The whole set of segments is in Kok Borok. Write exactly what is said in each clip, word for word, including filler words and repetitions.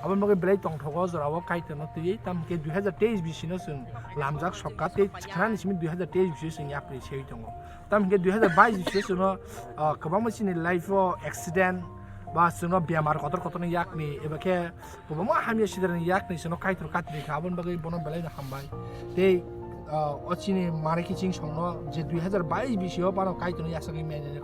Aboni bagwi belai tongthogo jorao Kaitorno twiwi, tamo khe dui hazar teis bisino chwng lamjak sokha tei khwnani simi dui hazar teis bisino chwng yapri sewi tongo. Tamo hwnkhe dui hazar bais bisingo chwngno, ah, kwbangma chini life-o accident ba chwngno bemar kotor kotorni yakni eba khe kwbangma hamya sidarni yakni chwngno Kaitor katirikha, aboni bagwi bono belaino hambai. Tei, ah, o chini Mare Kiching songno je dui hazar bais bisio phano Kaitorno yachagwi manya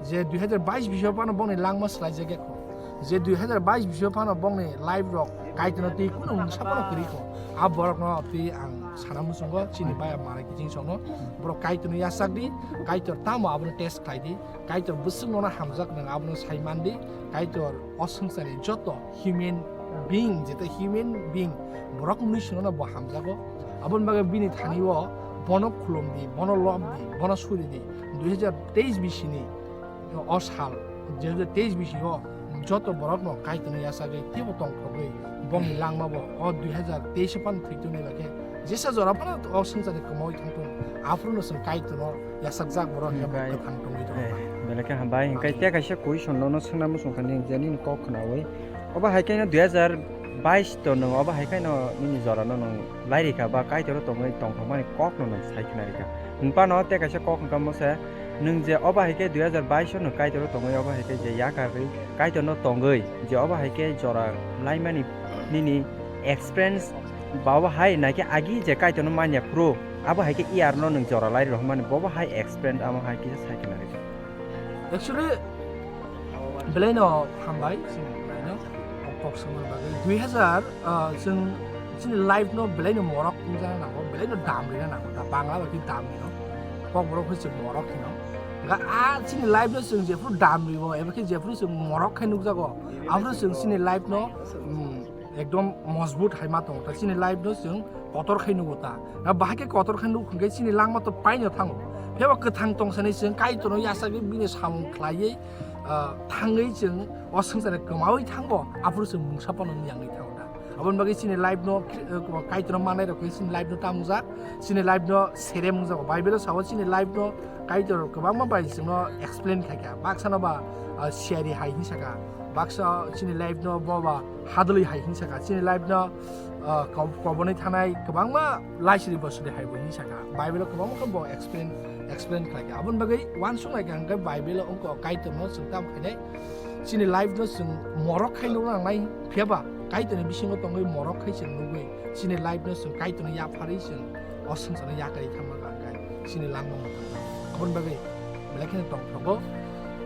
je dui hazar bais bisio phano bongni langma swlaijak ya kho. Je dui hazar bais bisio phano bongni life rok Kaitorno twi kunu mungsa phano kwrwi kho. A borokno twi ang sana muchungo chini baya Mare Kiching songno. Borok Kaitorno yachak di, Kaitor tamo abono test khlai di, Kaitor bwswkno hamjak nwng abono sai man di, Kaitor o swngcharni joto human being, jeta human being, borok mwnwi swnano bo hamjago. Aboni bagwi bini thani-o bono khulum di, bono lob di, bono suri di. Dui hazar teis bisini o sal, dui hazar teis bisio joto borokno Kaitorno yachagwi teibo tongthogwi bongni langmabo o dui hazar teis o phano thwi tongni bagwi jesa jora phano o swngcharni kwmawi thangthung, aphuru no chwng Kaitorno yachakjak borok hwnkhe bo kwthang tongwi tongo. Eh, belai khe hambai. Hwnkhe tei kaisa question nono swngna muchung kha nini je nini kok khnaui. Obo hai khe no dui hazar bais to nwng obo hai khe no nini jora no nwng lairikha ba Kaitor o tongwi tongthokmani kok no nwng sai khna rikha. Hwnphano tei kaisa kok hwnkha mo se nwng je obo hai khe dui hazar bais o nwng Kaitor o tongwi obo hai khe je yakarwi Kaitor no tongwi je obo hai khe jora laimani nini experience ba obo hai naikhe agi je Kaitor no manya phuru abo hai khe iyar no nwng jora lai rwhormani bobo hai experience amo hai kisa sai khna rikha. Actually, belaino hambai, chini belaino kok songmani bagwi. Dui hazar, ah, chwng chini life no belaino morok wngjakna nango, belaino dam rina nango, da Bangla bai khe dam rino. Kokborok khe chwng morok hino. Ga a chini life no chwng jephuru dam ribo, eba khe jephuru chwng morok khai nukjago, aphuru chwng chini life no, mm, ekdom mojbut hai ma tongo. Ta chini life no chwng kotor khai nugo ta. Na bahai khe kotor khai nuk hwnkhe chini langma to paino thango. Pheba kwthang tong sani chwng Kaitorno yachagwi bini samung khlaiwi, ah, thangwi chwng o swngcharni kwmawi thango, aphuru chwng mungsa phano wngya wngwi thango ta. Aboni bagwi chini life no, ah, Kaitorno manai rok khe chini life no tamjak, chini life no serem wngjago. Bible o sao chini life no Kaitor kwbangma bai chwngno explain khaikha. Baksa no ba, ah, siyari hai hinwi saka. Baksa chini life no bo ba hadwlwi hai hinwi saka. Chini life no, ah, kob-, kobonwi thanai kwbangma laisiri bosori hai bo hinwi saka. Bible o kwbangma khe bo explain, explain khlaikha. Aboni bagwi uansuk naikha hwnkhe Bible o wngkha Kaitorno chwng tamo khainai. Chini life no chwng morok khai nukna nangnai, phiyaba Kaitorni bisingo tongwi morok khai chwng nugwi chini life no chwng Kaitorno yapharwi chwng o swngcharno yakarwi thangma kha hwnkhe chini langma mwthangkha. Aboni bagwi belai kheno tongthokgo.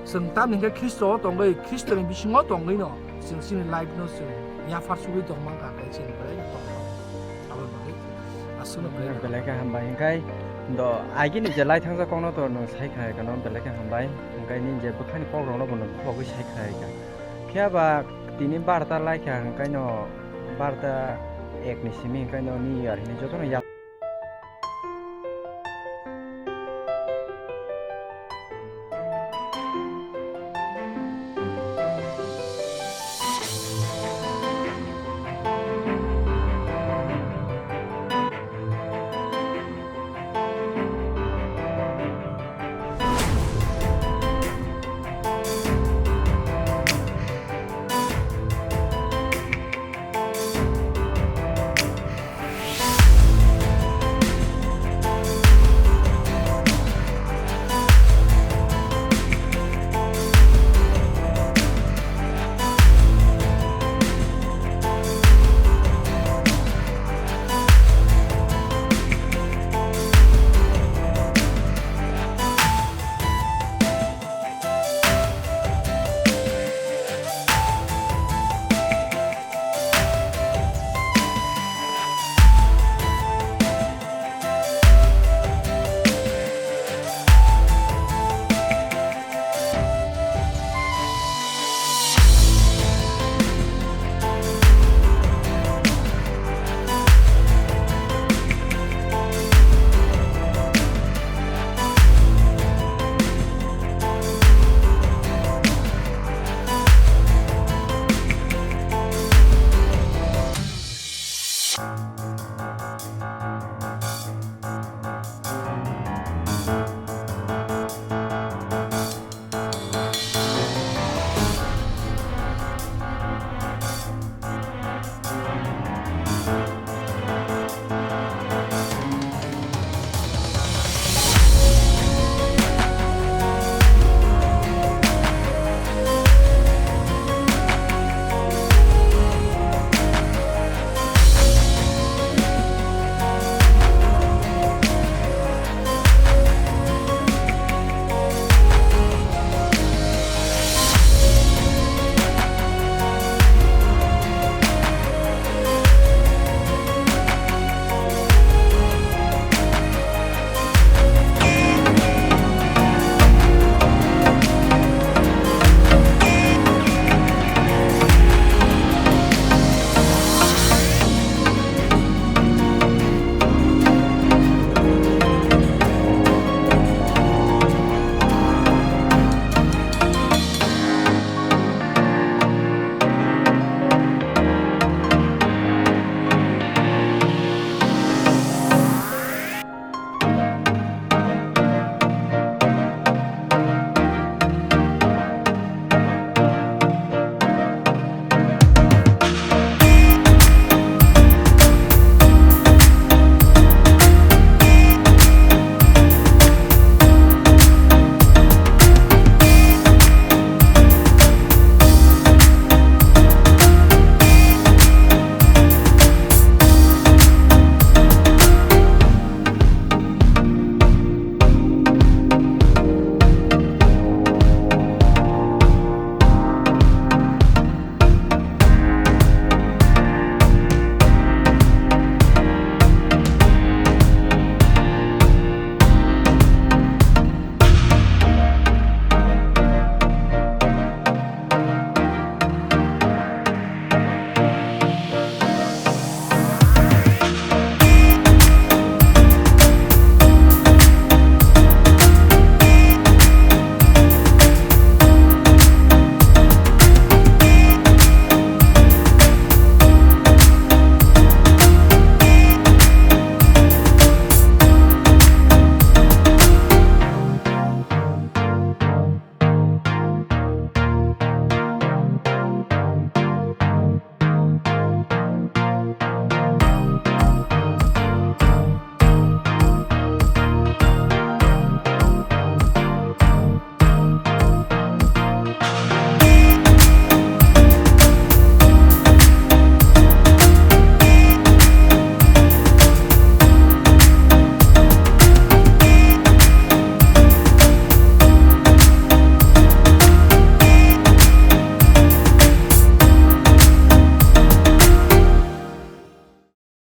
Chwng tamni hwnkhe Khristo o tongwi, Khristoni bisingo tongwino chwng chini life no chwng yaphar sugwi tongma kha hwnkhe chini belai tongthok. Aboni bagwi aswkno belai belai khe hambai hwnkhe do agini je lai thangjak kokno to nwng sai khna kano belai khe hambai hwnkhe nini je bwkhani kokrokno bo nwng khulogwi sai khna kha. Phiya ba tini barta lai kha hwnkhe no barta ek ni simi hwnkhe no New Year hinwi jotono yak